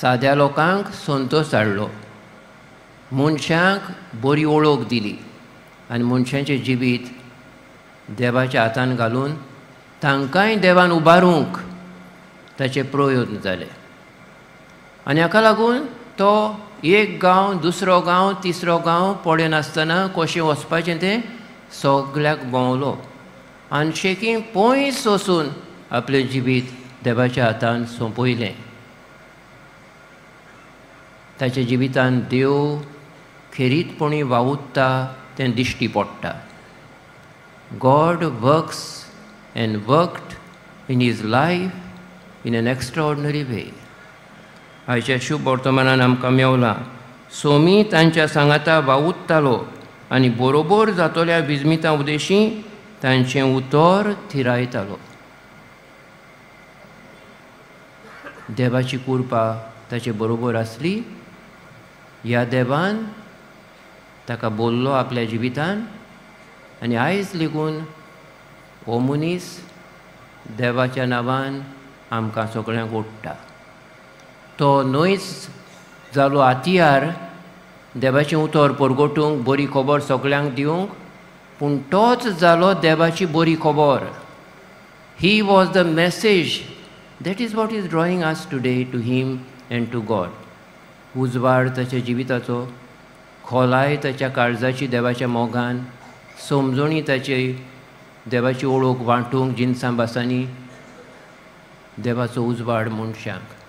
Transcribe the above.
साद्या लोकांक संतोश हाडलो, मनशांक बरी ओळख दिली आनी मनशांचें जिवीत देवाच्या हातान घालून तांकांय देवान उबारूंक ताचे प्रयत्न जाले. आनी हाका लागून तो एक गांव, दुसरो गांव, तिसरो गांव पळयनासतना कशें वचपाचें तें सगल्याक भोंवलो आनी शेकी पयस वचून आपलें जिवीत देवाच्या हातान सोंपयलें. ताच्या जिवितान देव खेरीतपणी वावुरता तें दिश्टी पडटा. God works and worked in his life in an extraordinary way. आयच्या शुभ वर्तमानान आमकां मेवलां, सोमी तांच्या सांगाता वावुरतालो आनी बरोबर जातल्या विजमिता उदेशी तांचें उतर थिरायतालो. देवाची कृपा ताचे बरोबर आसली. ह्या देवान ताका बोल्लो आपल्या जिवितान आनी आयज लेगून हो मनीस देवाच्या नांवान आमकां सगळ्यांक ओडटा. तो न्हयच जालो आतियार देवाचें उतर परगटूंक, बरी खबर सगळ्यांक दिवंक, पूण तोच जालो देवाची बरी खबर. He was the message. That is what is drawing us today to him and to God. उजवाड ताच्या जिविताचो, खोलाय ताच्या काळजाची देवाच्या मोगान, समजणी ताची देवाची ओळख वांटूंक जिनसां भासांनी, देवाचो उजवाड मनशांक.